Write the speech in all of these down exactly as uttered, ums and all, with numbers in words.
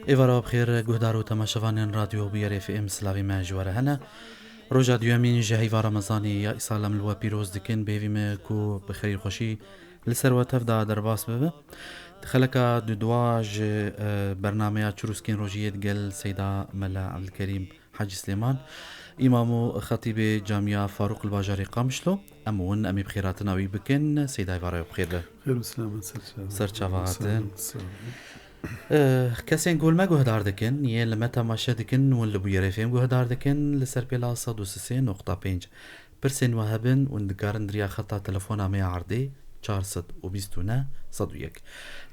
Êvara we bi xêr, guhdar û temaşevanên Radyo Bûyerê F M, silavê me ji we re hene. Roja duyemîn ji heyva Remezanê ya îsal em li we pîroz dikin. Bi hêvî me ku bi xêr û xweşî li ser we tev de derbas bibe. Di xeleka dudwa ji, e, bernameya Çirûskên Rojiyê digel Seyda Mela Evdilkerîm Hacî Silêman, Îmam û Xetîbê Camiya Farûq li bajarê Qamişlo. Em win, em ê bi xêrhatina wî bikin. Seyda, êvara we bi xêr be. Xêr û selamet ser çava. Ser çava hatin. Sağ olun, sağ olun. Eh, kesên ku li me guhdar dikin, yê li me temaşe dikin, win li Bûyerê F M guhdar dikin, li ser pêla sed û sê nokta pênc. Pirsên we hebin, win dikarin di riya xeta telefona me ya erdê, çar sed û bîst û neh, sed û yek.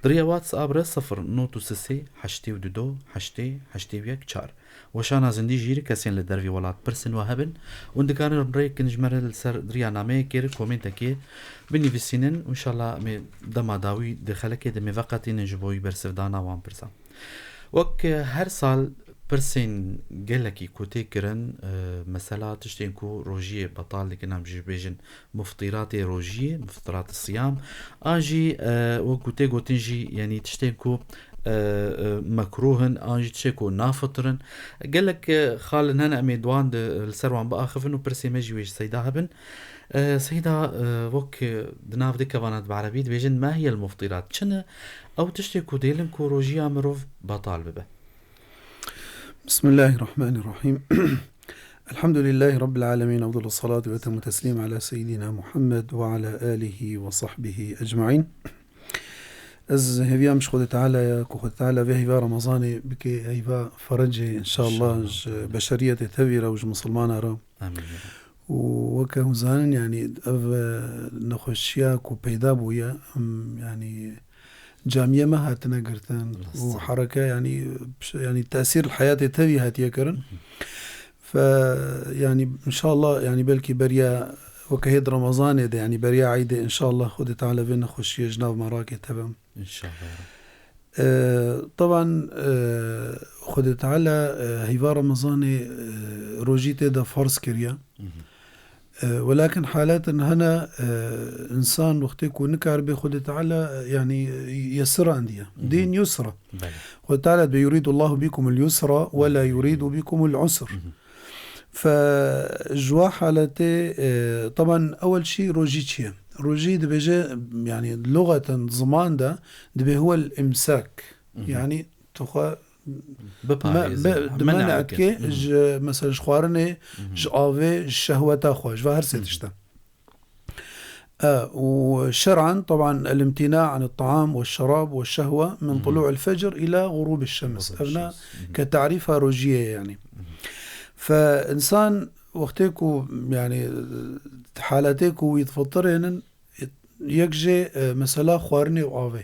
Di riya WhatsApp re sifir not û sê, heştê û du, heştê, heştê û yek, çar. Weşana zindî jî, kesên li dervî welat pirsên we hebin, hûn dikarin rêkin ji me re li ser, di riya nameyekê re, komentekê binivîsînin û înşallah em ê dema dawî di xelekê de em ê veqetînin ji bo wî bersivdana wan pirsan. Wek her sal pirsên gelekî ku tê kirin, e, mesela tiştên ku rojiyê betal dikin, em jî bêjin muftiratê rojiyê, muftirat siyam, an jî, e, wek ku tê gotin jî, yanî tiştên ku, e, e, mekruh in, an jî tiştê ku nafitir in. Gelek, e, xalin hene, em ê di wan de, e, li ser wan biaxivin û pirsê me jî wê ji Seyda hebin. E, Seyda, e, wek, e, di nav dikevana bi erebî dibêjin, "Ma hiye l-muftirat?" Çi ne? Ew tiştê ku dêlin ku rojiya mirov betal bibe. Bismillahirrahmanirrahim. Elhamdülillahi Rabbil alemin. Afdalu salatu ve temu teslim ala seyyidina Muhammed ve ala alihi ve sahbihi ecmaîn. Ez hêviyam ji Xwedê Teala ya ku Xwedê Teala vê heyva Remezanê bike heyva ferecê, înşallah, ji beşeriyetê tevî re û ji misilmana re. Amîn. Û weke hûn zanin, yanî ev, e, nexweşiya ku peyda bûye, em, yanî camiye me hatine girtin û hereke, yanî, yanî tesîr li heyatê tevî hatiye kirin. Fe, yanî, înşallah, yanî belkî beriya weke hêd Remezanê de, yanî beriya Eydê, înşallah Xwedê Teala vê nexweşiyê ji nav me rake teve. Înşallah. E, teban, e, Xwedê Teala, e, heyva Remezanê, e, rojî tê de ferz kiriye. E, welakin halatin hene, e, însan wextê ku nikaribe Xwedê Teala, e, yanî, e, yesirandiye. Dîn yusra. Belê. Xwedê Teala dibê, "Yuridullahu bikumul yusra ve la yuridu bikumul usr." Fe ji wa haletê, e, teban ewel şî rojî çi ye? Rojî dibêje, yanî luxeten, ziman de dibê huwel imsak. Yanî tu xwe Biparêze, me-, bi-, mena dike ji, mesela, ji xwarinê, ji avê, ji şehweta xwe, ji va her sê tişta. E, û şer'an, teban, el-imtina anit-taam ve şerab ve şehwe min tulu'il fecr ila ğurubî şems. Ev ne ke tarîfa rojiyê ye, yanî. Fe însan wextê ku, yanî, haletê ku wî difitirênin, yek jê, e, mesela xwarinê û avê.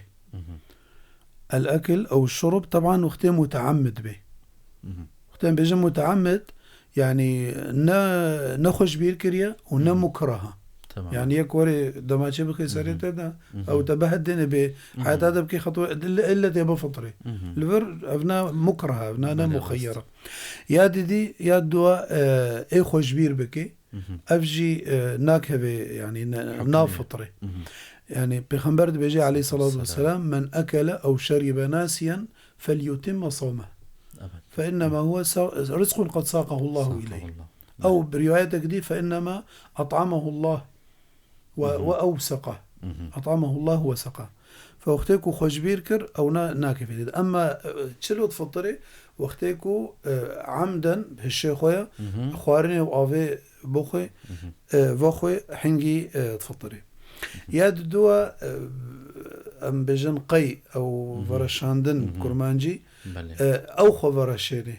El-ekil ew şurb, teban, wextê muteammid bê. Wextê em bêjin muteammid, yanî ne, ne xweşbîr kiriye û ne mukraha. Tamam. Yanî yek werê demaçê bixê serê te de, ew te bihedêne bê heyata te bikê xetwe, ille, ille tê bifitirê. Li vir ev ne mukraha, ev ne, ne muxeyyera. Ya didî, ya dua, e, ê xweşbîr bikê. Ev jî, e, nakeve, yanî ne, nafitirê. Yanî Pêxember dibêje aleyhissalatu vesselam, "Men ekele ew şeribe nasiyen felyutimme savmeh. Fe innema huve sa-, rizqun qed saqahu Allahu ileyh." Ew bi riwayetek dî, "Fe innema at'amahu Allah ve, ve ew seqah." At'amahu Allah ve seqah. Fe wextê ku xweşbîr kir, ew na-, nakeve dê. Emma, e, çilo difitirê, wextê ku, e, emden, hişê xwe ya, xwarinê û avê bixwe, e, vexwe hingî, e, difitirê. Ya diduwa, e, em bêjin qey, ew vereşandin kurmancî, e, ew xwe vereşênê.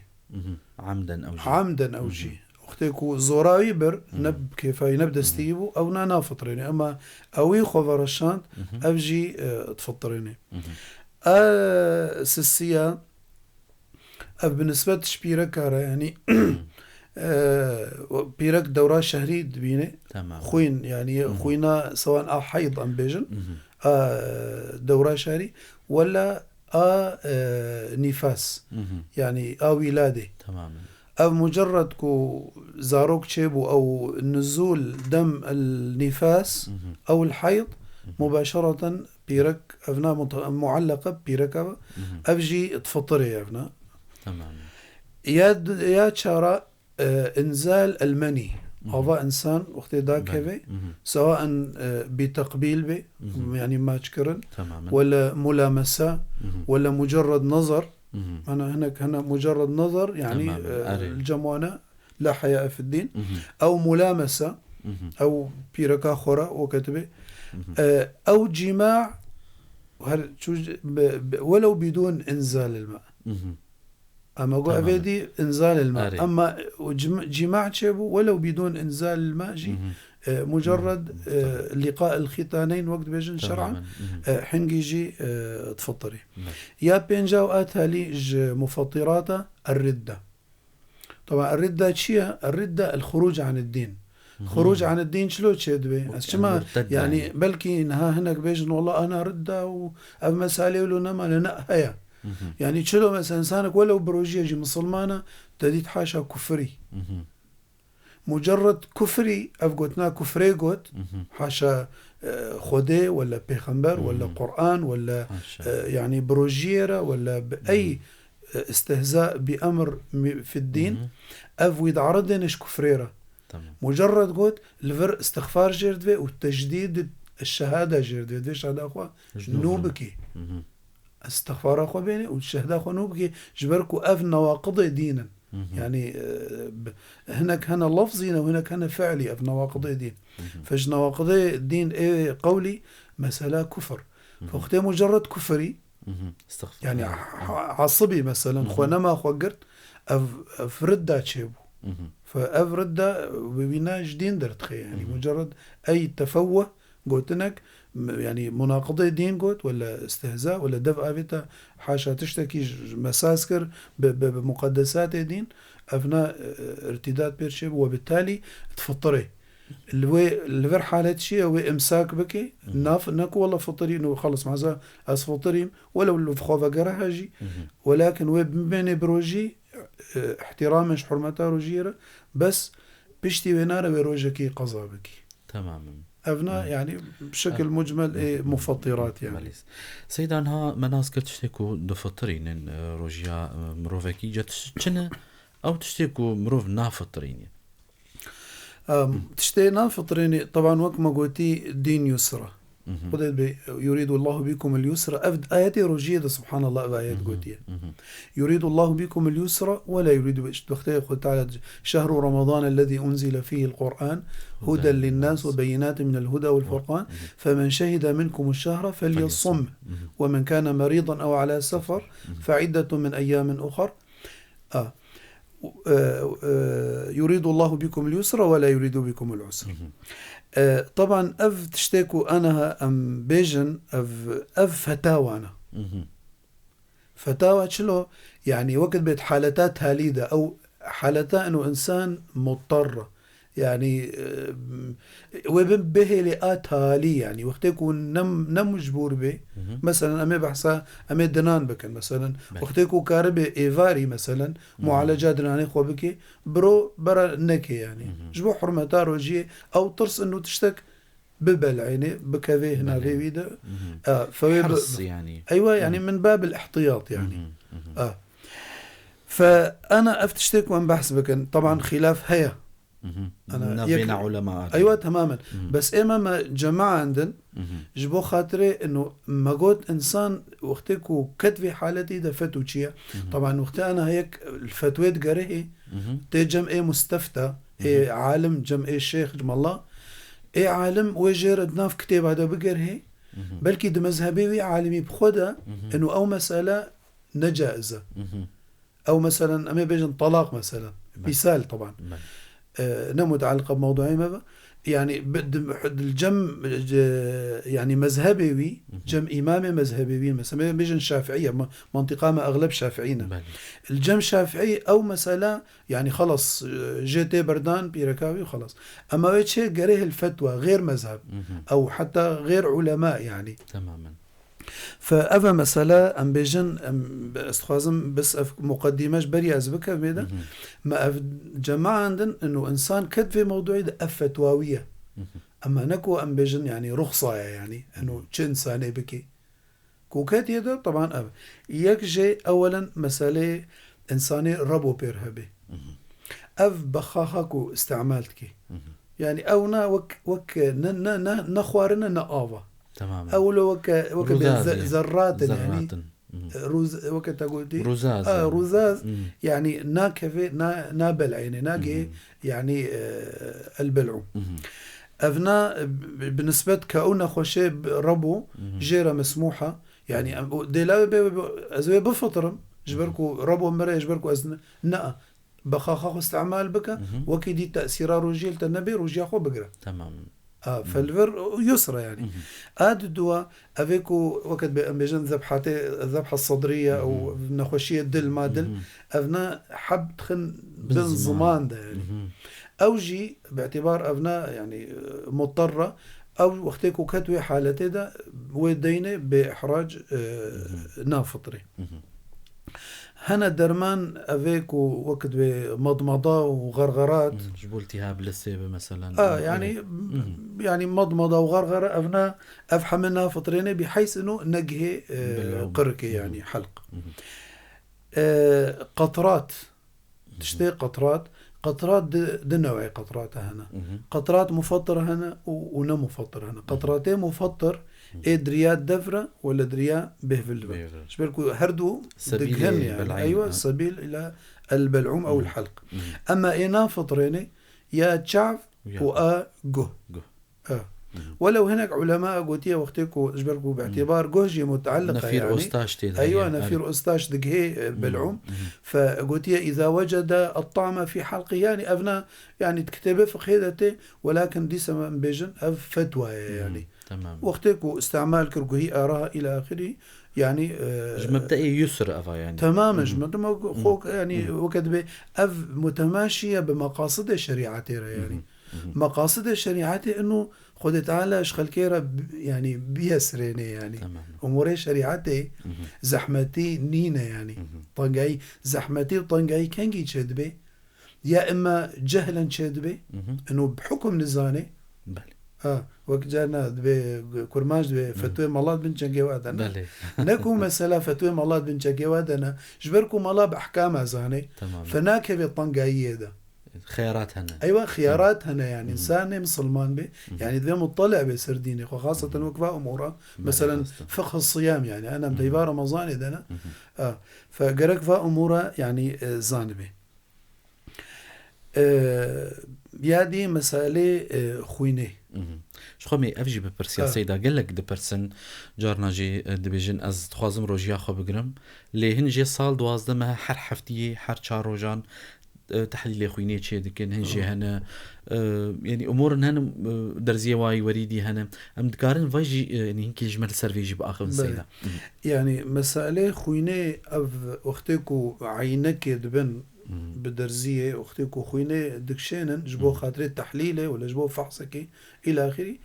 Amden ew jî. Amden ew jî. Wextê ku zora wî bir, ne bi kêfa wî, ne bi destî wî bû, ew na nafitirêne. Ema ewî xwe vereşand, ev jî, e, difitirêne. A sisiya, ev bi nisbet ji pîreka re, yanî, e, pîrek dewra şehrî dibîne. Tamam. Xwîn, yanî xwîna sewan a heyd em bêjin, a dewra şehrî, wela a, e, nîfas, yanî a wîladê. Temamen. Ev mucerred ku zarok çêbû, ew nizûl dem el nîfas, ew el heyd, mubaşereten pîrek, ev na muta-, muallaka pîreka ve, ev jî difitirê ev na. Tamam. Ya d-, ya çara, e, inzal el-meni. Mhm. Ava insan wextê dakeve, Belê. Mhm. sewaen, e, bi teqbîl be, Mhm. yanî maç kirin, Tamam. wele mulamesa, Mhm. wele mucerred nazar. Mhm. Ana hinek hene mucerred nazar, yanî, Tamam. e, Erê. cem wana la heya fid-dîn. Mhm. Ew mulamesa, Mhm. ew pîreka xwe re, weke tu bê. Mhm. E, ew cîma, her çû, bi, bi, welew bidûn inzal el-ma. Mhm. Ama got Tamam. evê dî inzal el-ma. Erê. Ama o cim-, cîma çêbû, welew bidûn inzal el-ma jî, Mhm. e, mucerred, Mhm. e, Tamam. liqa el-xitaneyn wek dibêjin Tamam. şer'an, Mhm. e, hingî jî, e, difitirî. Belê. Ya pênca û a talî ji mufattirata er-ridda. Taban, er-ridda çi ye? Er-ridda el-xuruc anid-dîn. Mhm. Xuruc anid-dîn çilo çêdibe? Ez çima, Murted yanî, yani. belkî niha hinek bêjin, "Wela ana ridda û ev meselê wilo nemane." Ne, heye. Mhm. Yanî çilo mesela insanek welew bi rojiyê jî misilman e, te dît haşa kufrî. Mhm. Mucerred kufrî, ev gotina kufrê got, Mhm. haşa, e, Xwedê, wele pêxember, wele Mhm. Quran, wele, Haşa. e, yanî bi rojiyê re, wele bi Mhm. ey, e, istihza bi emr mi-, fid-dîn, Mhm. ev wî diaridêne ji kufrê re. Tamam. Mucerred got, li vir istixfar jêr divê û tecdîd şehada jêr divê. Divê şehada xwe Ji nû nû birin. bikî. Mhm. Istixfara xwe bênê û şehda xwe nû bikî, ji ber ku ev newaqidê dîn in. Mhm. Yanî, e, b-, hinek hene lafzî ne û hinek hene fiilî, ev newaqidê dîn. Mhm. Fe ji newaqidê dîn ê qewlî mesela kufr. Mhm. Fe wextê mucerred kufrî, Mhm. Estexfirullah. yanî, Mhm. ha-, asibî, meselen, xwe Mhm. nema xwe girt, ev, ev ridda çêbû. Mhm. Fe ev ridda wî, wîna ji dîn derdixe, yanî, Mhm. mucerred ey tefewweh gotinek, m-, yanî, munaqidê dîn got, wele istihza, wele dev avêta, haşa tiştekî ji, ji mesaz kir, bi, bi, bi muqeddesatê dîn, evna, e, irtîdat pêr çêbû, we bi talî difitirê. Li wê, li vir halet çi ye? Wê imsak bike, Mhm. naf, ne ku wela fitirî, no xelas, meza ez fitirîm, welew li xwe vegere he jî, Mhm. welakin wê bimênê bi rojî, e, ihtiramê ji hurmeta rojiyê re, bes piştî wê nare wê rojekî qeza bikî. Temamen. Evna, Evet. yanî, bi şekil Evet. mucmel ê Mhm. mufattirat, yanî. Belê. Seyda, niha me nas kir tiştê ku difitirînin, e, rojiya, e, mirovekî, ca tişt çi ne? Ew tiştê ku mirov nafitirînî. Em, tiştê nafitirînî, teban wek me gotî, dîn yusra. Mhm. Xwedê dibê, "Yuridu Allahu bikum el-yusra." Ev ayetê rojiyê de, subhanallah, ev ayet Mhm. gotiye. Mhm. "Yuridu Allahu bikum el-yusra ve la yuridu," işte, wextê Xwedê Teala, "Şehru Ramadan ellezî unzile fîhi el-Qur'an huden Huden lin-nas ve linnâs. beyinatin minel huda vel Ve furqan. Mhm. Femen şehide minkum eş-şehre felyasum. Felyasum. Mhm. Ve men kâne merîdan ev alâ sefer Mhm. fe iddetun min eyyâmin uxar." A. E, e, "Yuridu Allahu bikum el-yusra ve la yuridu bikum el-usra." Mhm. E, teban ev tiştê ku aniha em bêjin, ev, ev fetawa ne. Mhm. Fetawa çilo? Yanî wekit bêt haleta talî de, ew haleta eno insan muttar e. Yanî, e, wê bi-, bihêlê a talî, yanî wextê ku ne, ne mecbûr bê, Mhm. meselen, em ê behsa, em ê dinan bikin, meselen, Belê. wextê ku karibê êvarî, meselen, Mhm. mualeca dinanê xwe bike, biro bera neke, yanî. Mhm. Ji bo hurmeta rojiyê, ew tirs ino tiştek bibel'êne, bikeve hinavê Belê. wî de. Mhm. E, fe wê bi-, Hirs, yanî. Eywa, yanî Mhm. min babil ihtiyat, yanî. Mhm. Mhm. E. Fe ana ev tiştê ku em behs bikin, teban Mhm. xîlaf heye. Mhm. Ana Navbêna yek ulema a Eywa, temamen. Mhm. Bes ê me, me cemaandin, Mhm. ji bo xatirê ino me got insan wextê ku ket vê haletî de fetû çi ye? Mhm. Teban wextê ana heyek fetwê digerihê, Mhm. tê cem ê mustefta, ê Mhm. alim, cem ê şêx, cem Allah, ê alim wê jê re di nav kitêba de bigerihê, Mhm. belkî di mezhebê wî alimî bi xwe de Mhm. ino ew mesele necaiz e. Mhm. Ew, meselen, em ê bêjin talaq, meselen. Belê. Misal, teban. Belê. E, ne mutaliqa bi mewduê me be. Yanî, bi, di, di cem, e, yanî, mezhebê wî, Mhm. cem îmamê mezhebê wî, mesela, em ê bêjin şafiiye, ma-, mantiqa me exleb şafiî ne. Belê. Li cem şafiî ew mesela, yanî, xelas, e, jê tê berdan, pîreka wî, xelas. Ema wê çê gerê hil fetwa, xêr mezheb, Mhm. ew heta xêr ulema, yanî. Temamen. Fe ev e mesele, em bêjin, em, ez dixwazim bes ev muqedîme ji berî ez bikim vê de. Mhm. Me ev cemaandin, ino insan ket vê mewduî de ev fetwa wî ye. Mhm. Ema ne ku em bêjin, yanî ruxsa ye, yanî, ino çi insanê bike. Ku ketiye de, teban ev. Yek jê ewelen meseleyê Însanê rebo pêr hebe. Ev bexaxa ku îstemal dike. Yani ew ne wek, wek ne, ne, ne, ne xwarine ne ava. Tamam. Ew lo weke, weke bê Rûzaz ze-, e. Zerrat in yani. Zerrat in. Rûz-, weke te gotî. Rûzaz Ha, e. Rûzaz, yani nakeve, na, nabel'êne, nagê, yani, e, el bel'ûm. Ev na, e, bi, bi nisbet ke ew nexweşê b-, rebo, jê re mesmûh e. Yani, em, o, dê lawê bê, bê, ez wê bifitirim, ji ber ku rebo min re, ji ber ku ez ne, ne, bexaxa xwe îstemal bike, wekî dî tesîra rojiyê li te nebê, rojiya xwe bigire. Tamam. A, felvir yusra yani. A di dua, evê ku weket bê em bêjin zebhatê, zebha sedriye û nexweşiyê dil ma dil, ev ne heb dixin bin ziman de yani. Ew jî bi îtibar ev ne yani, e, muterre, ew wextê ku ket wê haletê de wê deyne bê ihrac, e, nafitirê. Hene derman evê ku wekit wê madmada û xerxerat. Hı, ji bo iltihab lisê be meselen. A, yani, yani madmada û xerxera ev ne, ev heme nafitirêne bî heys ino negihê, e, Bel'ûm. Qirikê yani helq. E, qetrat. Tiştê qetrat. Qetrat di, di newê qetrata hene. Qetrat mufattir hene û, û ne mufattir hene. Qetratê mufattir ê diriya dev re wele diriya bêhvil ve. Bêhvil. Ji ber ku her du Sebîlê dighen yani. Bel'în, Eywa, ha. Sebîl ila el bel'ûm ew el helq. Ema ê nafitirêne ya çav Ya. Û a guh. Guh. Ha. Welew hinek ulema gotiye wextê ku ji ber ku bi îtibar guh jî mutealliq e Nefîr yani. Ostaş tê de Eywa, heye, nefîr evet. Ostaş digihê, e, bel'ûm. Fe gotiye, "Îza wecede at-ta'me fî halqî." Yani ev ne, yani di kitêbê fiqhê de tê, welakin dîsa em bêjin ev fetwa ye yani. Tamam. Wextê ku îstemal kir guhî ara ila axirî, yani, e, Ji mebdeê yusr eva yani. Tamam, ji mebde xo yani weke dibe ev mutemaşî ye bi meqasidê şerîetê re yani. Meqasidê şerîetê ino Xwedê Teala ji xelkê re bi-, yani biyesirêne yani. Tamam. Umurê şerîetê zehmetî nîne yani. Tengayî, zehmetî û tengayî kengî çêdibe? Ya ima cehlen çêdibe? Ino bi hukum nizane? Belê. Ha, wek carna dibe kurmanc dibe fetwê mala di bin çengê we de ne. Belê. Ne ku mesela fetwê mala di bin çengê we de ne. Ji ber ku mala bi ehkama zane. Tamam. Fe nakeve tengayiyê de. Xiyarat hene. Eywa, xiyarat hene yani. Hı hı. Însanê misilman be. Hı hı. Yani divê muttali be ser dînê xwe. Xaseten wek va umura. Belê, Meselen, xaseten. Fiqh siyam yani. Enem Hı hı. deyva Ramazanê de ne. Hı hı. Ha. Fe gerek va umura yani, e, zanibe. E, ya dî meselê, e, xwînê. Mhm. Ji xwe me ev jî bipirsiya Ha. Seyda, gelek dipirsin, carna jî, e, dibêjin, "Ez dixwazim rojiya xwe bigirim." Lê hin jê sal duwazdeh meh her heftiyê, her çar rojan, e, tehlîlê xwînê çê dikin, hin jê Hı. hene. E, yanî umûrin hene, e, derziyê wayî werî dî hene. Em dikarin vay jî, e, yanî hinkî ji me li ser vê jî biaxivin Belê. Seyda. Mhm. Yani meselê xwînê ev wextê ku eynekê dibin Mhm. bi derziyê, wextê ku xwînê dikşênin ji bo Mhm. xatirê tehlîlê wala ji bo fehsekê îlaxirî,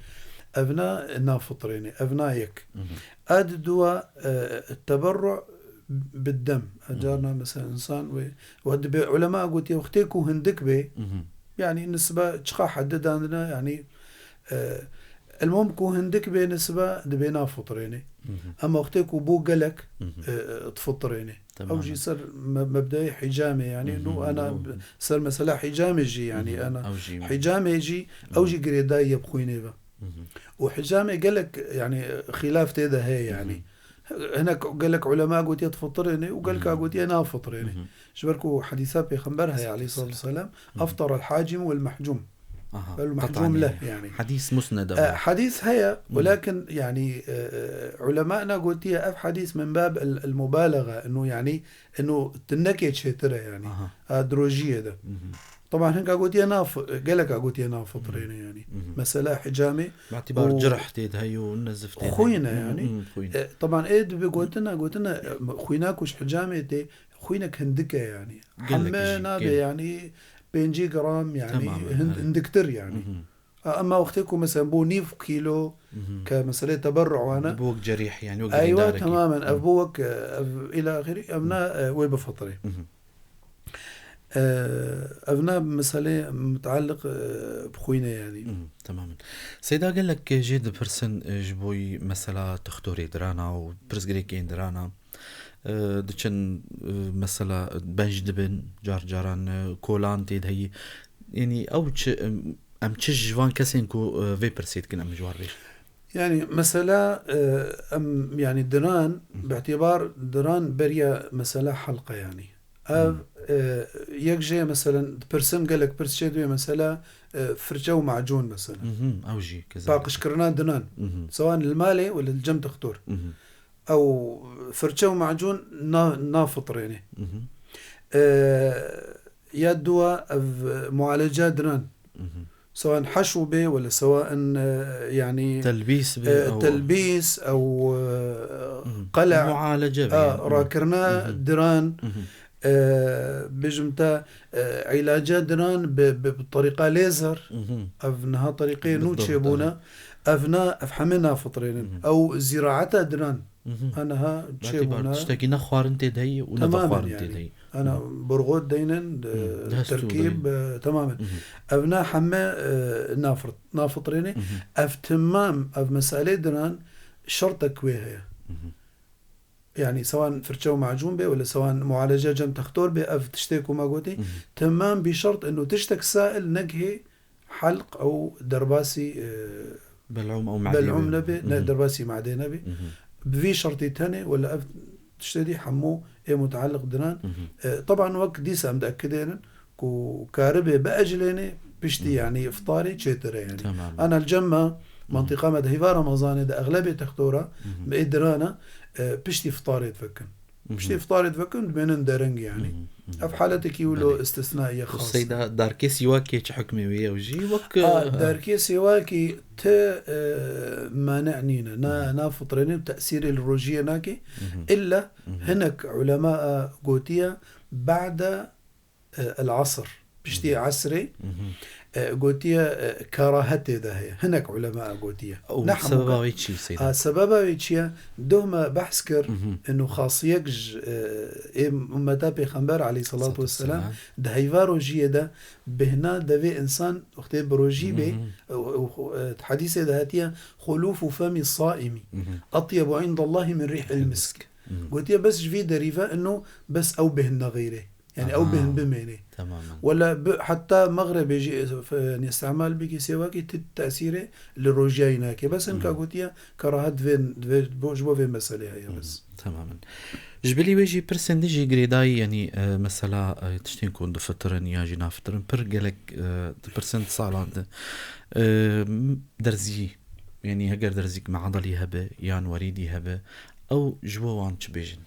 ev na nafitirêne, ev na yek. Mhm. A di dua, e, teberru bi dem. Mhm. Carna mesela însan wê, we dibê ulema gotiye wextê ku hindik bê, Mhm. yani nisbe çiqa hedde dandine, yani, e, elmom ku hindik bê nisbe dibê nafitirêne. Mhm. Ama wextê ku bû gelek, Mhm. e, e, difitirêne. Tamam. Ew jî ser me-, mebdeyê hicamê, yani, Mhm, nu ana mhm. b-, ser mesela hicamê jî, yani, Mhm, ana ew jî. Hicamê jî, ew Mhm. jî girêdayî ye bi xwînê ve. Mhm. Û hicamê gelek, yani, xîlaf tê de heye, yani. Mhm. Hinek gelek ulema gotiye difitirêne û gelka Mhm. gotiye nafitirêne. Mhm. Ji ber ku hedîsa Pêxember heye, aleyhissalatu vesselam, Mhm. "Aftar el hacim vel mahcum." Aha, El mahcum qet'an leh, yani. Hadîs musned E, ama. Hadîs heye, Mhm. welakin, yani, e, e, ulema na gotiye ev hadîs min bab el, el mubalaga, inu, yani, inu tinekê çêtir e, yani. Aha. A, dirojiyê de. Mhm. Taban hinka gotiye naf-, geleka gotiye nafitirêne, yani. Mhm. Mesela hicamê Bi itibar û cirh tê de heye û nezif tê de. Xwîn e, Mhm, yani. mhm, xwîn. E, taban ê dibe gotina, gotina, e, xwîna ku ji hicamê tê, xwînek hindik e, yani. Gelek Heme jî, nabe, gelek. yani, pêncî gram, yani, Tamam, hin-, evet. hindiktir, yani. Mhm. A, ema wextê ku, mesela, bo nîv kîlo, Mhm. ke meselê teberru wane. Bo wek cerîh, yani, wek Eywa, girêdarekî. tamamen. Ev Mhm. bo wek, e, ev ila axirî, ev na, e, wê bifitirê. Mhm. E, ev na meselê mutaliq, e, bi xwînê, yani. Mhm, tamamen. Seyda, gelek jê dipirsin, e, ji bo mesela textorê dirana û pirsgirêkên dirana. e, diçin, e, mesela benc dibin, car caran, e, kolan tê de heyî. Yanî ew çi, em, em çi ji van kesên ku, e, vê pirsê dikin em ji wan re? Yani mesela, e, em, yani diran, Hı. bi îtibar diran beriya mesela helqa yani. Ev, Hı. e, yek jê meselen dipirsin gelek pirs çê duyê mesela, e, firçe û macûn mesela. Hı hı, ew jî keza. Paqijkirina dinan. Hı hı. Sewan li malê wala li cem dixtor. Hı hı. Ew firçe û macûn na-, nafitirêne. Hı hı. E, ya dua ev mualeca dinan. Hı hı. Sewan heşû bê wala sewan, e, yani, Telbîs bê, e, ew telbîs, ew, e, Hı hı. qela, Mualece bê, a, yani. Hı. rakirina Hı hı. diran, Hı hı. e, bijim te, e, îlaca diran bi, bi, bi terîqa lêzer. Hı hı. Ev niha terîqê nû Bildoq, çêbûne. Ev na, ev heme nafitirênin. Hı hı. Ew zîraeta diran. Mhm. Aniha Belkî çêbûne. bar tiştekî ne xwarin tê de heyî û ne Temamen vexwarin tê yani. de heyî. Ana Mhm. burgot deynin, e, Mhm. Dest û terkîb, deynin. e, temamen. Mhm. Ev ne heme, e, nafir-, nafitirêne. Mhm. Ev temam, ev meselê dinan şertek wê heye. Mhm. Yani sewan firçe û macûn bê, wala sewan mualece cem textor bê, ev tiştê ku me gotî, Mhm. temam bî şert ino tiştek sail negihê helq ew derbasî, e, Belûm ew madê belûm be. nebe, ne Mhm. derbasî madê nebe. Mhm. Bi vî şertî tenê, wala ev tiştê dî hemû ê mutealliq dinan. Mhm. E, teban wek dîsa em diekidênin ku karibe biecilênê piştî, Mhm. yani iftarê çêtir e yani. Tamam. Ana li cem me, Mhm. mentiqa me di heyva Remezanê de exlebê textora, Mhm. me ê dirana, e, piştî iftarê divekin. Mhm. Piştî iftarê divekin, dibênin dereng yani. Mhm, mhm. Ev haletekî wilo Belê. istisnaiye Û xas e. Seyda, darkê sîwakê çi hukmê wê ye ew jî? Wek, A, e, darkê sîwakî ti, e, mane nîne. Na, Mhm. nafitirêne, tesîrê li rojiyê nake. Mhm. Îlla Mhm. hinek ulema, e, gotiye, ba'de, e, el asr. Piştî Mhm. esrê, Mhm. e, gotiye, e, kerahetê de heye. Hinek ulema gotiye. Û Ne hemû sebeba ke- wê çi, Seyda? A, sebeba wê çi ye? Doh me behs kir, Mhm. inu xasiyek ji, e, ê ummeta Pêxember aleyhissalatu Salatu vesselam, vesselam. di heyva rojiyê de bihna devê insan wextê bi rojî bê, Mhm. e, e, e, di hedîsê de hatiye, "Xulufu femi saimi, Mhm. atyebu indallahi min rîhil misk." Mhm. Gotiye, bes ji vî derî ve ino bes ew bêhn nexîrê. Yani ew Aha. bêhn bimênê. Temamen. Wela bi, heta mexrebê jî, e, f-, yani îstimal bikî sêwakî ti tesîrê li rojiyayî nake. Bes hinka Mhm. gotiye kerahet divê, divê bo, ji bo vê meselê heye bes. Mhm. Temamen. Ji bilî wê jî pirsên din jî girêdayî, yani, e, mesela, e, tiştên ku difitirin ya jî nafitirin, pir gelek, e, dipirsên di salan de. E, m-, derzî, yani heger derzîk meadilî hebe yan werîdî hebe, ew ji bo wan çi bêjin?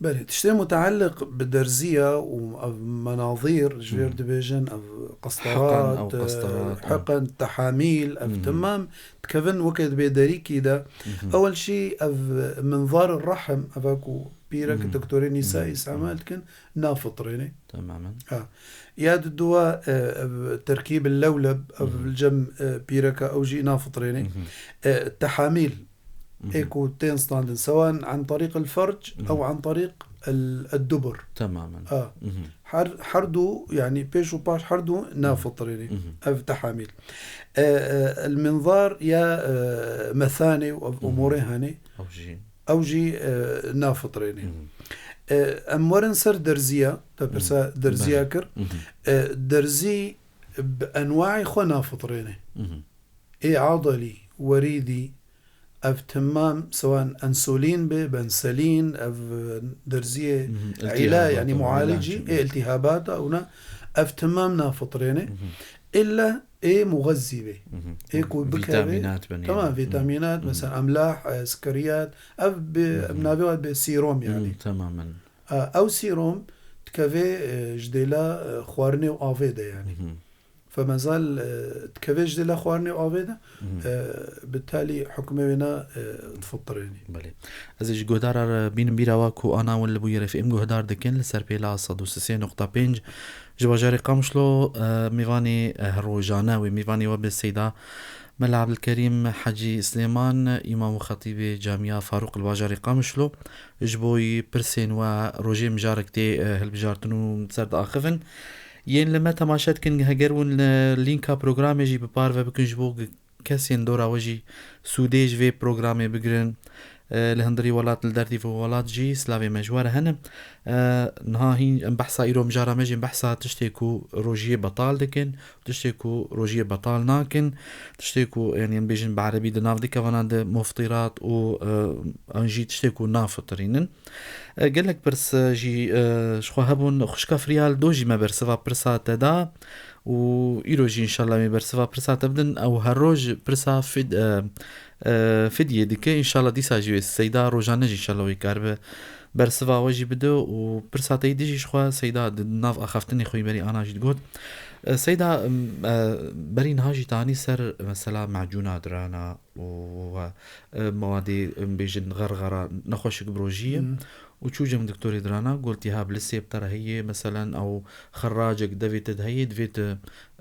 Belê, tiştê mutealliq bi derziya û ev menazîr, ji vêr Mhm. dibêjin, ev Heqan, qestarat, ew e, qestarat, ew. heqan, tehamîl, ev Mhm. temam dikevin weke di bêderîkî de. Mhm. Ewel jî ev minzar rahim, eva ku pîrek Mhm. doktorê Nîsa Mhm. îstimal Mhm. dikin, nafitirêne. Temamen. Ha. Ya di dua, e, ev terkîb lewleb, ev Mhm. li cem, e, pîreka ew jî nafitirêne. Mhm. E, tehamîl, Mhm. ê ku tên standin, sewan an tariq el ferc, Mhm. ew an tariq el, el dubur. Temamen. Ha. Mhm. Her, her du, yani pêş û paş her du nafitirêne. Mhm. Ev tehamîl. E, e, el minzar ya, e, mesane û ev Mhm. umurê hene. Ew jî. Ew jî, e, nafitirêne. Mhm. E, em werin ser derziya, te Mhm. pirsa derziya Belê. kir. Mhm. E, derzî bi enwaê xwe nafitirêne. Mhm. Ê adilî, werîdî, ev temam, sewan ensulîn be, benselîn, ev derziyê Mhm. îla, İltihabat yani û mualicî, ilaç. ê iltihabata, ûna ev temam nafitirêne. Mhm. Îlla ê muxezzî be. Mhm. Ê ku bikeve, Vîtamînat benî. tamam, Mhm. vîtamînat, Mhm. mesela emlah, e, sikeriyat, ev bi, Mhm. em navê wan bê sîrom, yani. Mhm, temamen. E, ew sîrom dikeve, e, ji dêla, e, xwarinê û avê de, yani. Mhm. Femezal, e, dikeve ji dêla xwarinê û avê de, Mhm. e, bi talî hukmê wê ne, e, difitirênî. Belê. Ez ê ji guhdara re bînim bîra we ku ana win li bûyerê F M guhdar dikin li ser pêla sed û sê nokta pênc ji bajarê Qamişlo, e, mêvanê, e, her rojane wê mêvanê we bi Seyda Mela Abdulkerîm Hecî Silêman, îmam û xetîbê Camiya Farûq li bajarê Qamişlo, ji bo yî pirsên we rojê mijarek tê, e, hilbijartin û ser diaxivin. Yên li me temaşe dikin, heger hûn li lînka programê jî bi parve bikin, ji bo kesên dora we jî sûdê ji vê programê bigirin. E, li hundirî welat, li derdî vê welat jî silavê me ji we re hene. E, niha hîn em behsa îro, mijara me jî behsa tiştê ku rojiyê betal dikin, tiştê ku rojiyê betal nakin, tiştê ku, yanî em bêjin bi erebî di nav dikevana de muftirat û, e, an jî tiştê ku nafitirînin. E, gelek pirs, e, jî, e, ji xwe hebûn. Xwişka Firyal do jî me bersiva pirsa te da û îro jî înşallah me bersiva pirsa te bidin. Ew her roj pirsa fid-, e, e, fidyê dike. Înşallah dîsa jî wê Seyda rojane jî înşallah wê karibe bersiva we jî bide û pirsa te yî dijî ji xwe Seyda di nav axaftinê xwe yî berî ana jî digot. E, Seyda, em, e, berî niha jî tanî ser mesela macûna dirana û, e, mewadê, em bêjin, xerxera nexweşik bi rojî ye. Hmm. Û çû cem doktorê dirana, got, "Ya, bi lisê bi te re heye, meselen, ew xerracek devê te de heye, divê tu,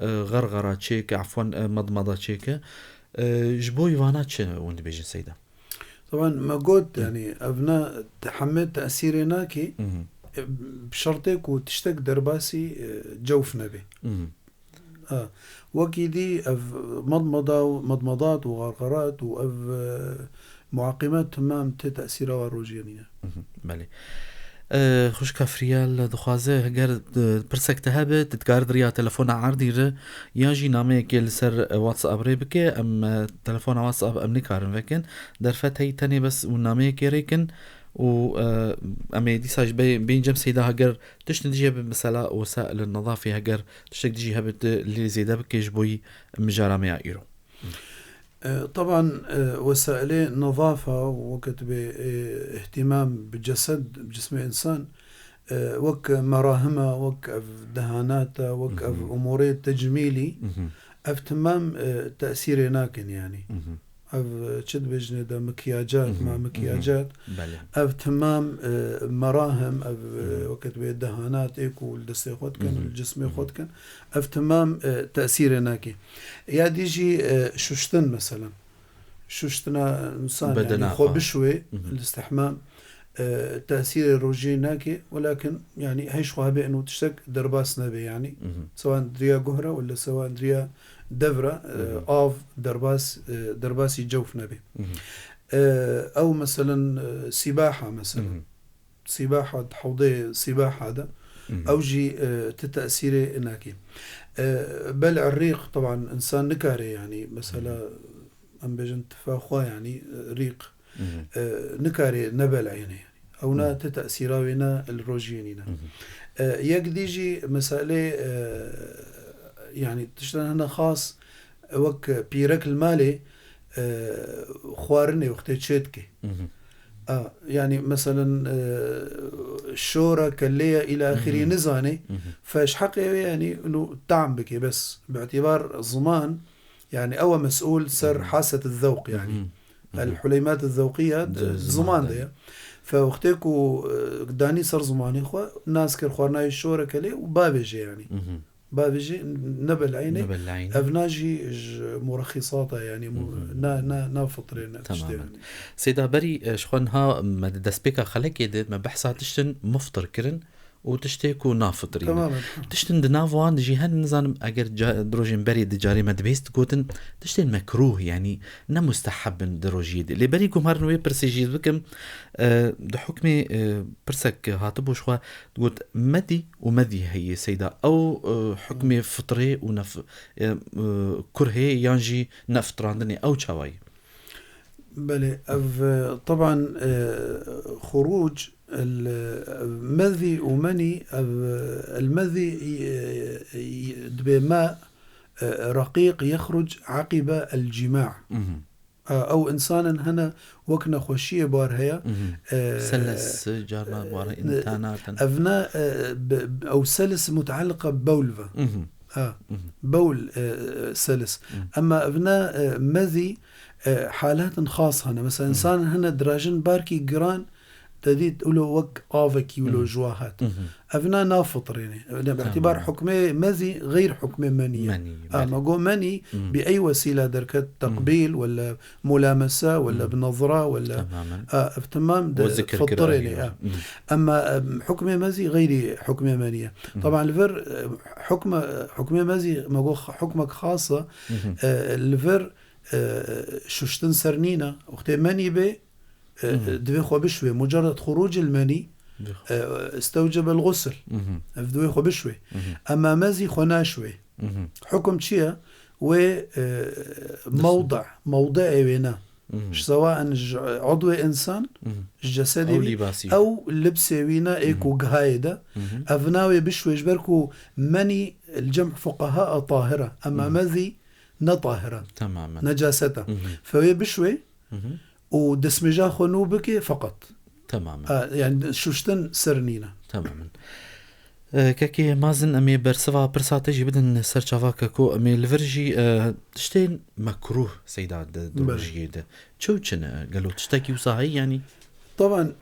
e, xerxera çêke, efwen, e, medmeda çêke." E, ji bo vana çi hûn dibêjin, Seyda? Taban me got, Hı. yanî, ev ne te-, heme tesîrê nake, Mhm. e, bi şertê ku tiştek derbasî, e, cewf nebe. Mhm. Ha, wekî dî ev medmeda û, medmedat û xerxerat û ev, e, muaqimet temam tê tesîra wa rojiyê nîne. Mhm, belê. E, xwişka Firyal dixwaze, heger, e, pirsek te hebe, tu dikarî di riya telefona erdî re, yan jî nameyekê li ser, e, WhatsApp rê bike, em, e, telefona WhatsApp em nikarin vekin. Derfet heyî tenê bes û nameyekê rêkin û, e, em ê dîsa ji bê-, bên cem Seyda heger tiştin dijî hebe, mesela wesa li nezafê heger tiştek dijî hebe tu lê zêde bike ji bo yî mijara me ya îro. E, taban, e, wesailê nezafa weke tu bê, e, ihtimam bi cesed, bi cismê insan, e, wek merahima, wek ev dehanata, wek ev Mhm. umurê tecmîlî, Mhm. ev temam, e, tesîrê nakin yanî. Mhm. Ev, e, çi dibêjinê de mikiyacat, Mhm. ma Mhm. mikiyacat. Belê. Ev temam, e, merahim, ev, e, Mhm. weke tu bê dehanatê ku li destê xwe dikin, Mhm. li cismê xwe Mhm. dikin. Ev temam, e, tesîrê nake. Ya dî jî, e, şuştin mesela. Şuştina însan, Bedena yanî xwe xwe. bişwê, Mhm. li istihmam, e, tesîrê rojiyê nake, welakin, yanî, hej xwe hebe eno tiştek derbas nebe, yanî. Mhm. Sewan diriya guhra, wala sewan diriya devra, e, Mhm. av derbas, e, derbasî cewf nebe. Mhm. E, ew, meselen, e, sîbaha, meselen. Mhm. Sîbaha, di hewdê sîbaha de, Mhm. ew jî, e, ti tesîrê nake. E, bel'e rîq, teban, însan nikare, yanî, mesela, Mhm. em bêjin tifa xwe, yanî, e, rîq, Mhm. e, nikare nebel'êne, yanî. Ew ne Mhm. ti tesîra wê ne li rojiyê nîne. Mhm. E, yek dî jî meselê, e, yanî, tiştan hene xas, wek pîrek li malê, e, xwarinê wextê çê dike. Mhm. A, yanî, meselen, e, şora, kelleya, îla axirî Mhm. nizane, Mhm. fe ji heqê wê, yanî, inu tam bike, bes bi îtîbar ziman, yanî, ew e mesûl ser Mhm. haset zewq, yanî. Mhm. El Mhm. huleymat zewqiya Di di ziman ziman de de. ye. Fe wextê ku, e, danî ser zimanê xwe, nas kir xwarina wî şora kelê û bavêje, yanî. Mhm. Bavêje, nebel'eyne. Nebel'eyne. Ev na jî ji murexîsata, yanî mu-, Mhm. na, na, na fitrê, ne tiştê, Temamen. yanî. Seyda, berî, e, ji xwe niha me di destpêka xelekê de me behsa tiştin muftir kirin û tiştê ku nafitirîne. Temamen. Tiştin di nav wan de jî hene, nizanim eger ca-, di rojên berê di carê me dibêst gotin, tiştên mekrûh, yanî ne musteheb in di rojiyê de. Lê berî ku em herin wê pirsê jî bikim, e, di hukmê, e, pirsek hatibû ji xwe, digot, medî û medî heye, Seyda. Ew, e, hukmê fitrê û nef-, e, e, kurhê yan jî nefitrandinê, ew çawa ye? Belê, ev, e, teban, e, xuruc, el, e, medî û menî, ev, e, el medî, e, e, dibê me, e, reqîq yexruc aqibe el cima. Mhm. E, ew însanin hene wek nexweşiyê bar heye. Mhm. E, Seles, carna bar e, însanatan. Ev ne, e, be-, ew selis mutealliqa bewl ve. Mhm. Ha, Mhm. bewl, e, selis. Mhm. Ema ev ne, e, mezî, e, halatin xas hene. Mesela Mhm. însanin hene dirajin barkî giran, te dît wilo wek avekî wilo Mhm. ji wa hat. Mhm. Ev na nafitrêne. Ev ne, bi Tamam. îtîbar hukmê mezî xeyr hukmê menî ye. Menî, Ha, belê. me got menî Mhm. bi ey wesîla derket, Mhm. teqbîl, wala mulamese, wala Mhm. bi nezra, wala, Tamamen. ha, ev temam O de zikir kira fitrêne, ayrı. ha. Mhm. Ema, em, hukmê mezî xeyrî hukmê menî ye. Mhm. Taban li vir, e, hukme, hukmê mezî, me got hukmek xas e, Mhm. e, li vir, e, şuştin ser nîne. Wextê menî bê, E, Hı hı. Divê xwe bişwê. Mucerred xurucil menî, Divê xwe. E, istewcebel ğusl. Hı hı. Ev divê xwe bişwê. Hı hı. Emma mezî xwe naşwê. Hı hı. Hukum çi ye? Wê, e, Dest- mewdi, mewdiê wê ne. Hı hı. Ji sewaen ji udwê însan, Hı hı. ji cesedê Ew wî, lîbasî. Ew libsê wî ne ê Hı hı. ku gihayê de. Hı hı. Ev navê bişwê ji ber ku menî li cem fuqeha a tahir e. Emma Hı hı. mezî ne tahir e. Temamen. Necaset e. Hı hı. Fe wê bişwê Hı hı. û destmêja xwe nû bike feqet. Temamen. E, yani şuştin sir nîne. Temamen. E, kekê Mazin, em ê bersiva pirsa te jî bidin ser çava keko. Em ê li vir jî, e, tiştên mekrûh seyda di, di Belê. rojiyê de. Çi û çi ne? Gelo tiştekî wisa heye yanî? Taban,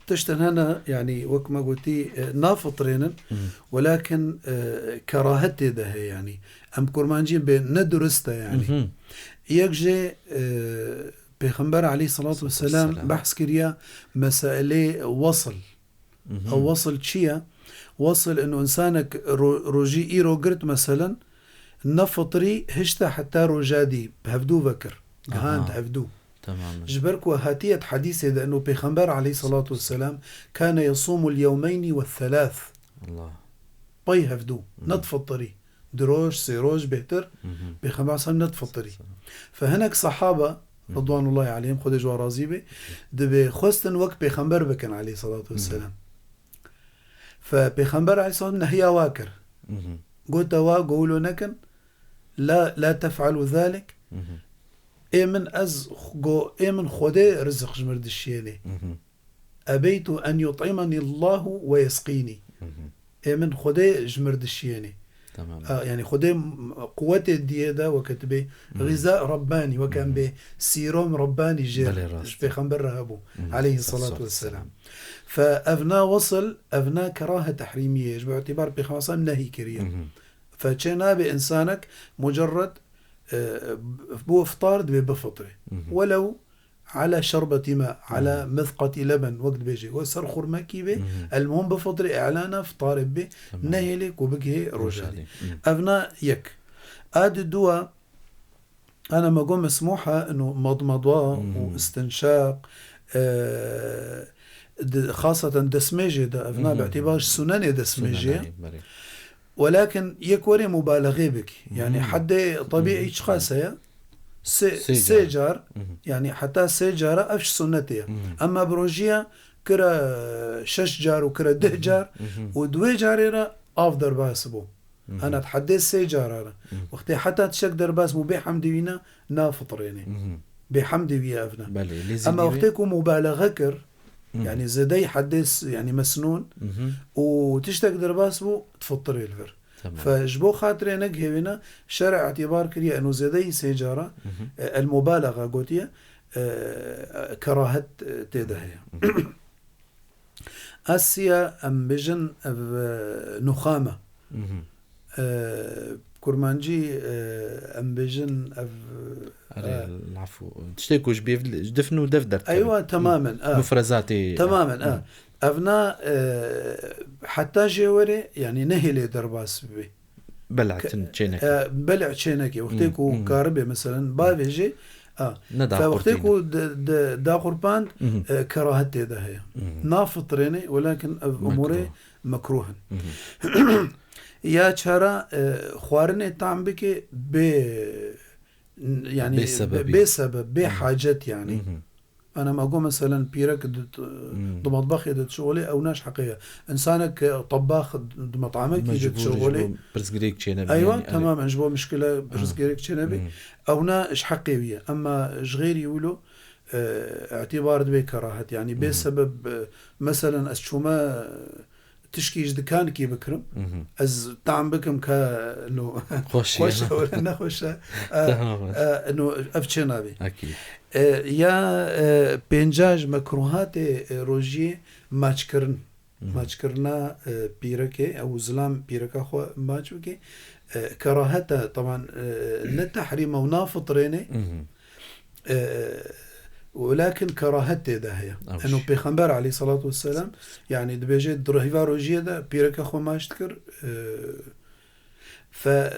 tiştin hene, yani wek me gotî, e, nafitrênin, Hı. welakin, e, kerahet tê de heye yani. Em kurmancî bê ne durist e yani. Hı hı. Yek jê, e, Pêxember aleyhissalatu vesselam Vesselam. behs kiriya meselê wasl. Mhm. Ew wasl çi ye? Wasl ino însanek ro-, rojî îro girt meselen, ne fitrî hişte heta roja dî bi hevdû vekir. Gihand Aha. hevdû. Temamen. Ji ber ku hatiye di hedîsê de ino Pêxember aleyhissalatu vesselam kane yasûmul yewmeyni ve thelâth. Allah. Pey hevdû. Mhm. Ne difitirî. Du roj, sê roj bêhtir, Mhm. Pêxember aleyhisselam ne difitirî. Selam. Fe hinek sehaba, Mhm. ridwanullahi aleyhim, Xwedê ji wan razî be, dibê xwestin wek Pêxember bikin aleyhissalatu Mhm. vesselam. Fe Pêxember aleyhisselam nehiya wa kir. Mhm. Gote wa, go wilo nekin, la, la tef'alu zalik. Mhm. Ê min ez, go, ê min Xwedê rizik ji mir dişiyênê. Mhm. Ebeytu en yut'imani Allahu ve yesqînî. Mhm. Ê min Xwedê ji mir dişiyênê. Tamam. A, yani Xwedê m-, quwetê diyê de weke tu bê Mhm. ğîza Rabbani, weke em Mhm. bê sîrom Rabbani jê Belê, rast. ji Pêxember re hebû, Mhm. aleyhissalatu Sallallahu vesselam. Fe ev na wasl, ev na kerahe tehrîmiyê, ji bo îtibar Pêxember sallam nehî kiriye. Mhm. Fe çê nabe însanek mucerred, e, bo iftar dibê bifitre. Mhm. Welew ala şerbeti ma, ala Mhm. mizqeti leben, wek dibêje. Wek ser xurmekî be, Mhm. el muhim bifitre, îlana fitarê be, Tamam. nehêlê ku bigihê roja Roja dî. dî. Mhm. Ev na yek. A di dua, ana me got mesmûh e, ino madmada û Mhm. istinşaq, e, di, xaseten destmêjê de, ev na Mhm. bi îtibar ji sunenê destmêjê ye. Sunenê, belê. Welakin yek werê mubalexê bikî. Yani Mhm. heddê tabiî Mhm. çiqas heye? Sê, Sê sê car. car, Mhm. yani heta sê cara ev ji sunnetê ye. Mhm. Emma bi rojiya kira şeş car û kira deh car Mhm. û duê carê re av derbas bû. Mhm. Ana di heddê sê cara re. Mhm. Wextê heta tiştek derbas bû bê hemdî wî ne, nafitirêne. Mhm. Bê hemdî wî ye ev ne. Belê, lê Emma zêdî wê? wextê ku mubalexe kir, Mhm. yani zêdeyî heddê s-, yani mesnûn Mhm. û tiştek derbas bû, difitirê li vir. Tamam. Fe ji bo xatirê negihê wê ne, şerê îtibar kiriye, eno zêdeyî sê cara, Mhm. e, el mubalexa gotiye, e, kerahet, e, tê de heye. Mhm. Asiya em bêjin ev, e, nuxam e. Mhm. E, kurmancî, e, em bêjin ev, Erê, e, lafû. Tiştê ku ji bêv-, ji difn û dev derkeve. Eywa, temamen, e. Mufrezatê, Temamen, e. e. Ev na, e, heta jê were, yani nehêlê derbas bibe. Bel'tin Ke-, çêneke. e, bel'a çêneke. Wextê Mhm, ku mhm. karibe, meselen, bavêje, a. Ne Fe wextê daqurtîne. ku de, de, daqurpand, Mhm. e, kerahet tê de heye. Mhm. Nafitrêne, welakin ev Mekruh. umurê mekruh in. Mhm. Ya çara, e, xwarinê tam bike bê, n-, yani Bê sebebî. bê sebeb, bê Mhm. hacet yani. Mhm. Ana me got, meselen, pîrek di, Hmm. di matbexê de dişixulê, ew naş heqê ye. Însanek, e, tebax di met'amekî de Mecbûr ji dişixulê. bo pirsgirêk çênebe, Eywa, yani, temam, ji bo mişkile Ha. pirsgirêk çênebe. Hmm. Ew na ji heqê wî ye. Emma ji xêrî wilo, e, îtibar dibe kerahet. Yani bê Hmm. sebeb, e, meselen, ez çûme, e, tişkî ji dikankî bikirim. Mhm. Ez tam bikim ke no Xweş xweş ye. e wala nexweş e. E, Tamam. e, no ev çê nabî. Akî. E, ya, e, pênca ji mekruhatê, e, rojiyê maçkirin. Mhm. Maçkirina, e, pîrekê, ew zilam pîreka xwe maç bike. E, kerahet e, taban, e, ne tehrîm e û nafitirêne. Mhm. E, welakin kerahet tê de heye. Ew Eno jî. Pêxember aleyhissalatu vesselam, yani dibêje di rihîva rojiyê de pîreke xwe maç dikir, e, Fe,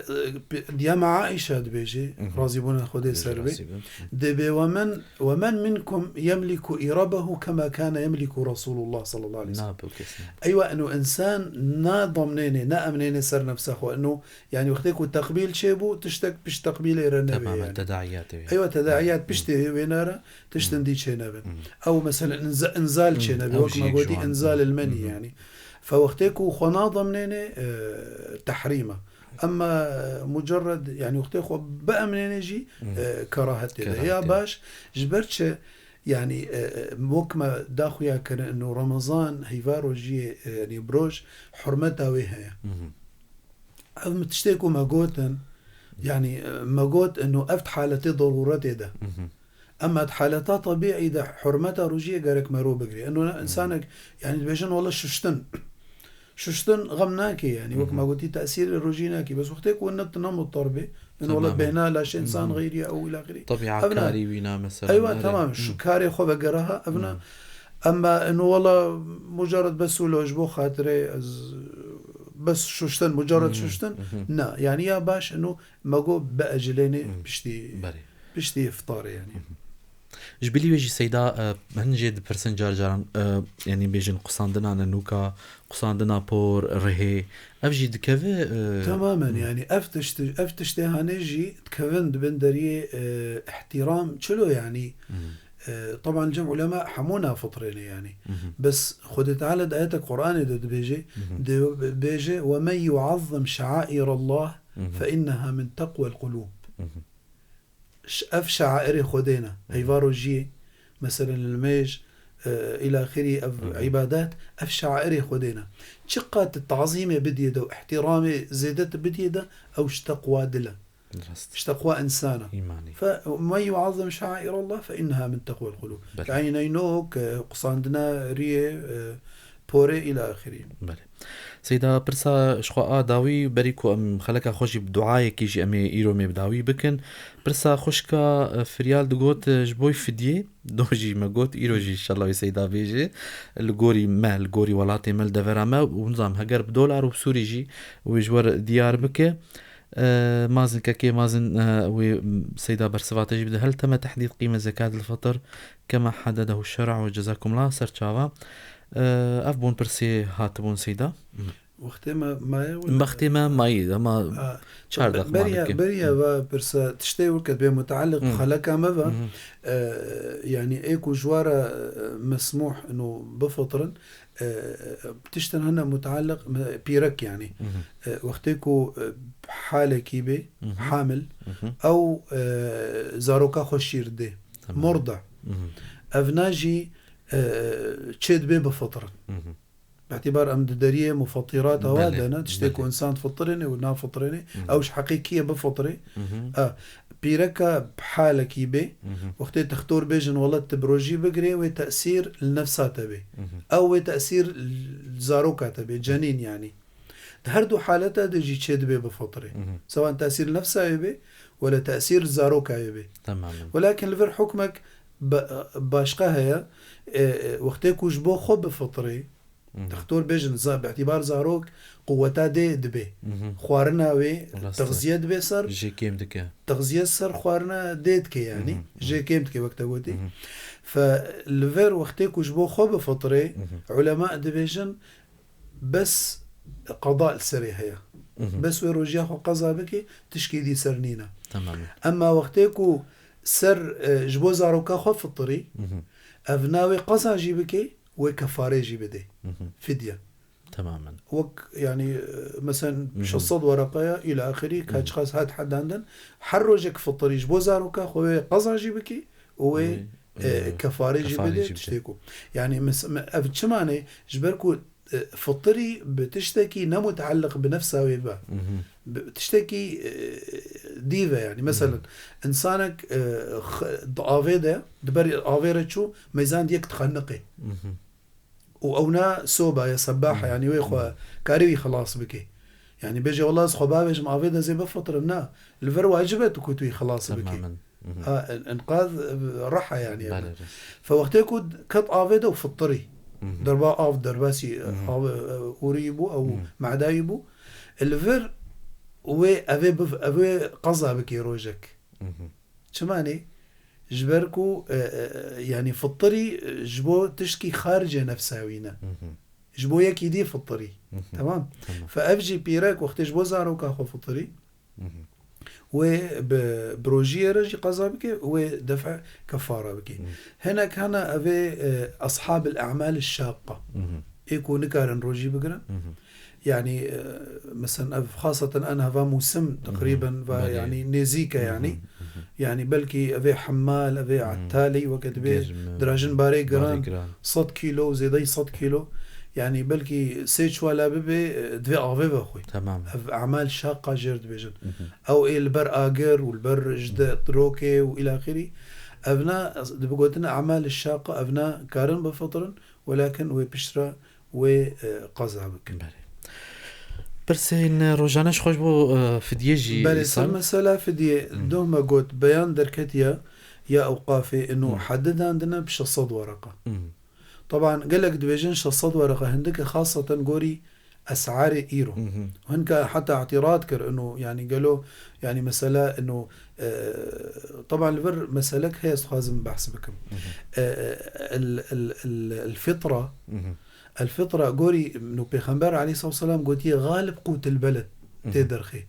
e, diyama Aîşa dibêje, Mhm. razîbûna Xwedê Xwedê ser jê be. razî be. Dibê, "Ve men, ve men minkum yemliku îrabehu kema kane yemliku Resulullah sallallahu aleyhi ve sellem." Nabe û kes nabe. Eywa, eno insan nadomnêne, naemnêne ser nefsa xwe. Eno, yani, wextê ku teqbîl çêbû, tiştek pişt teqbîlê re nebe, Temamen yani. Tedaiyat ew. Eywa, tedaiyat piştê wêne re, tiştin dî çênebe. Mhm. Ew, mesela, inza-, inzal Mhm. çênebe, Ew wek jî me yek gotî, ji wan. inzal il menî, Mhm. yani. Fe wextê ku xwe nadomnêne, e, tehrîma. Emma mucerred, yani wextê xwe biemnêne jî, Mhm. e, kerahet tê de. Kerahet Ya tê de. baş, ji ber çi, yani, e, e, wek me daxuya kirin, ino Remezan heyva rojiyê, e, yani bi roj hurmeta wê heye. Mhm. Ev mi tiştê ku me gotin, yani, e, me got, ino ev di haletê darûretê de. Mhm. Emma di haleta tebîî de hurmeta rojiyê gerek me ro bigirê. Ino ne, Mhm. insanek, yani dibêjin wele şuştin. Şuştin xem nake, yani, wek Mhm. me gotî tesîrê rojî nake. Bes wextê ku ne tu ne mutar bê, ino wele Temamen. bêhna laşê insan Mhm. xeyrî ye ew îlaxirî. Tebîa Ev ne. karî wîna mesela Eywa, nare. tamam, şu Mhm. karê xwe vegereha, ev ne. Mhm. Emma ino wele mucerred bes wilo ji bo xatirê ez bes şuştin, mucerred Mhm. şuştin. Mhm. Na, yani ya baş ino me got biecilêne Mhm. piştî, Berê. piştî iftarê yani. Mhm. Ji bilî wê jî Seyda, e, hin jê dipirsin car caran, e, yanî bêjin qusandina nenûka, qusandina por, rihê, ev jî dikeve, e, Temamen, Hmm. yani ev tişt-, ev tiştê hanê jî dikevin di bin deriyê, e, îhtîram çilo yani. Hmm. E, teban cem ulema hemû nafitrêne yani. Mhm. Bes Xwedê Teala di ayetek Qur'anê de dibêje, Mhm. dibêje, "Ve men yuazzim şairallah Mhm. fe inneha min teqwel qulub." Mhm. Ş-, ev şairê Xwedê ne. Hı hı. Heyva rojiyê, meselen, limêj, e, îlaxirî, ev Hı hı. îbadet, ev şairê Xwedê ne. Çiqas tu tazîmê bidiyê de û îhtîramê zêde tu bidiyê de, ew ji teqwa dil e. Rast. Ji teqwa însan e. Îmanî. Fe, men yuazzim şairallah fe inneha min teqwel qulûb. Belê. Yanî neynok, e, qusandina riyê, e, porê îlaxirî. Belê. Seyda, pirsa ji xwe a dawî, berî ku em xeleka xwe jî bi duayekî jî em ê îro mê bi dawî bikin. Pirsa xwişka, e, Firyal digot, e, ji bo fidyê, do jî me got, îro jî inşallah wê Seyda bêje, li gorî me, li gorî welatê me, li devera me, û nizam heger bi dolar û bi sûrî jî wê ji we re diyar bike. E, mazin kekê, mazin, e, wê, m, Seyda bersiva te jî bide. Hel teme tehdîd qîme zekatil fitr kema heddedehu şer'u, cezakumullah, ser çava. E, ev bûn pirsê hatibûn Seyda. Wextê me maye wele? Wextê me mayî, ama Ha, çar be-, deqîqa beriya, bike. beriya Hı. va pirsa tiştê weke bê mutaliq bi Hı. xeleka me ve, Hı hı. e, yani ê ku ji wa re, e, mesmûh ino bifitrin, e, tiştin hene mutaliq me-, pîrek yani. Hı hı. E, wextê ku, e, halekî bê, Hı hı. hamil, Hı hı. ew, e, zaroka xwe şîr dê. Tamam. Murda. Hı hı. Evna jî, e, çê dibê bifitrin. Hı hı. Bi îtîbar em di deriyê mufatîrata wa Belê, de ne, tiştê ku belê. însan difitirêne û nafitirêne, Hı hı. ew ji heqê kî ye bifitirê. Hı hı. E, pîreka bi halekî bê, Hı hı. wextê dixtor bêjin, wele tu bi rojî bigirê, wê tesîr li nefsa te bê. Hı hı. Ew wê tesîr li zaroka te bê, cenîn yanî. Di her du haleta de jî çê dibê bifitirê. Hı hı. Sewan tesîr li nefsa wê bê, wele tesîr li zaroka wê bê. Temamen. Welakin li vir hukmek ba-, başqa heye, e, e, wextê ku ji bo xwe bifitirê, Hı hı. Dixtor bêjin, za-, bi îtîbar zarok quweta dê dibê. Hı hı. Xwarina wê Rast e. texziye dibê ser, Jê kêm dike. texziye ser xwarina dê dike yanî. Hı hı. Jê kêm dike wek te gotî. Hı hı. Fe li vir wextê ku ji bo xwe bifitirê, Hı hı. ulema dibêjin bes qada li serê heye. Hı hı. Bes wê rojiya xwe qeza bike, tişkî dî ser nîne. Tamam. Emma wextê ku ser, e, ji bo zaroka xwe fitirî, Hı hı. ev na wê qeza jî bike, wê kefarê jî bidê. Hı hı. Fidye. Temamen. Wek, yani, e, meselen, Hı hı. şeş sed wereqeya îla axirî, Hı hı. kaç qas hat hedandin. Her rojek fitirî ji bo zaroka xwe wê qeza jî bikî û wê, Wê, e, e, kefarê jî kefarê bidê jî bidê. tiştê ku. Yani, mes-, me-, ev çima ne? Ji ber ku, e, fitirî bi tiştekî ne mutaliq bi nefsa wê be. Hı hı. Bi tiştekî, e, dî ve yani. Hı hı. Meselen, insanek, e, x-, di avê de, di ber avê re çû, meyzand yek dixeniqê. Hı hı. Û ew na soba ye, sebaha, Hmm. yani wê xwe Hmm. karî wî xilas bike. Yani bêje, "Wela ez xwe bavêjim avê de zê bifitirim." Na, li vir wacib e tu ku tu wî xilas bike. Temamen. Mhm. Ha, en-, enqaz, e, reha yani. Belê, rast. Fe wextê ku ket avê de û fitirî. Mhm. Derba av, derbasî, e, Mhm. av, e, ûrî bû, ew Mhm. mada wî bû. Li vir Wê evê biv-, evê qeza bikê rojek. Çima ne? Ji ber ku, e, e, yanî fitirî, e, ji bo tişkî xaricê nefsa wî ne. Ji bo yekî dî fitirî. Tamam? Tamam. Fe ev jî pîrek wextê ji bo zaroka xwe fitirî, wê bi, bi rojiyê re jî qeza bike, wê def kefara bike. Hinek hene evê, e, ashabil e'mal şaqqa. Ê ku nikarin rojî bigirin. Yanî, e, mesela ev xaseten en heva mûsim teqrîben va, belê, yanî nêzîk e yanî. Yanî belkî evê hemmal, evê ettalî weke dibê dirajin barê giran, sed kîlo û zêdeyî sed kîlo. Yanî belkî sê çiwa la bibe, e, divê avê vexwe. Tamam. Ev e'mal şaqqa jêr dibêjin. Ew ê li ber agir û li ber ji de rokê û îlaxirî. Evna, dibe gotin e'mal şaqqa, evna karin bifitirin, welakin wê piştre wê, e, qeza bikin. Belê. Pirsên rojane ji xwe ji bo, e, fidyê jî, belê, ser îsal, mesela fidyê, doh me got, beyan derketiye ya ewqafê, ino hedi dandine bi şeş sed wereqa. Taban gelek dibêjin şeş sed wereqa hindike, xaseten gorî esarê îro. Hinka heta îtîrad kir, ino, yanî gelo, yanî mesela ino, e, taban li vir meselek heye, ez dixwazim behs bikim. E, e, el, el, el, el fitra, El fitra gorî, no, Pêxember aleyhissalatu vesselam gotiye, "Galib qutil beled", tê derxê.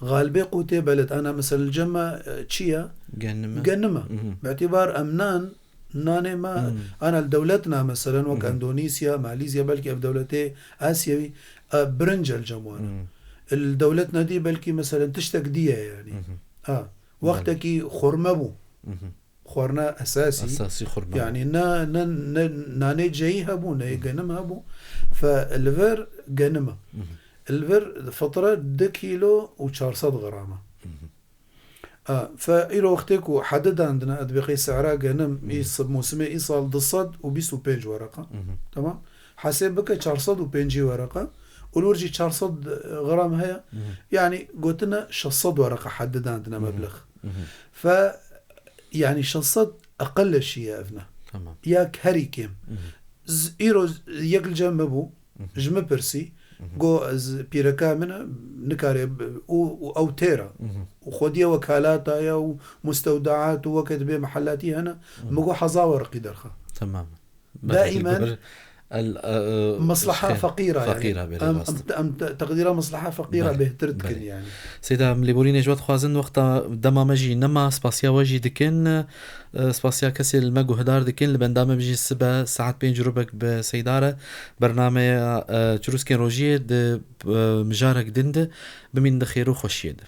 Galibê qutê beled, ana mesela li cem me, e, çi ye? Genime. Genime. Bi îtîbar em nan, nanê me, ana li dewlet na, meselen wek Endonîsya, Malîzya, belkî ev dewletê Asyawî, e, birinc e li cem wan. Li dewlet nedî belkî meselen tiştek dî ye yanî. Ha, wextekî xurme bû. Xwarina esasî. Esasî xurma. Yanî ne, ne, ne nanê ceyî hebû, ne yê genim hebû. Fe li vir genim e. Li vir fitra du kîlo û çar sed gram e. A, fe îro wextê ku hedi dandine, ez dibê qey sehra genim, î s-, mûsimê îsal du sed û bîst û pênc wereqa. Tamam? Hesêb bike çar sed û pêncî wereqa. Û li wir jî çar sed gram heye. Yanî gotine şeş sed wereqa hedi dandine meblex. Fe Yanî şeş sed eqel şiye evna. Tamam. Ya herî kêm. Z-, îro z-, yek li cem me bû, ji min pirsî, go ez pîreka min e, nikare b-, û, û ew têr e. Û xwediye wekalata ye û mustewdaat û weke dibê mehelatî hene, min go heza wereqî derxe. Tamam. Daîmen El, e, e, meslaha feqîra, yanî. Feqîra, belê, em, rast. Em, em te-, teqdîra meslaha feqîra bêhtir dikin, belê, yanî. Seyda, em lêborînê ji we dixwazin, wexta dema me jî nema, spasiya we jî dikin. E, spasiya kesê li me guhdar dikin. Li benda me bijî sibe saet pênc rubek bi Seyda re. Bernameya, e, Çirûskên Rojiyê di, e, mijarek din de bimîn di xêr û xweşiyê de.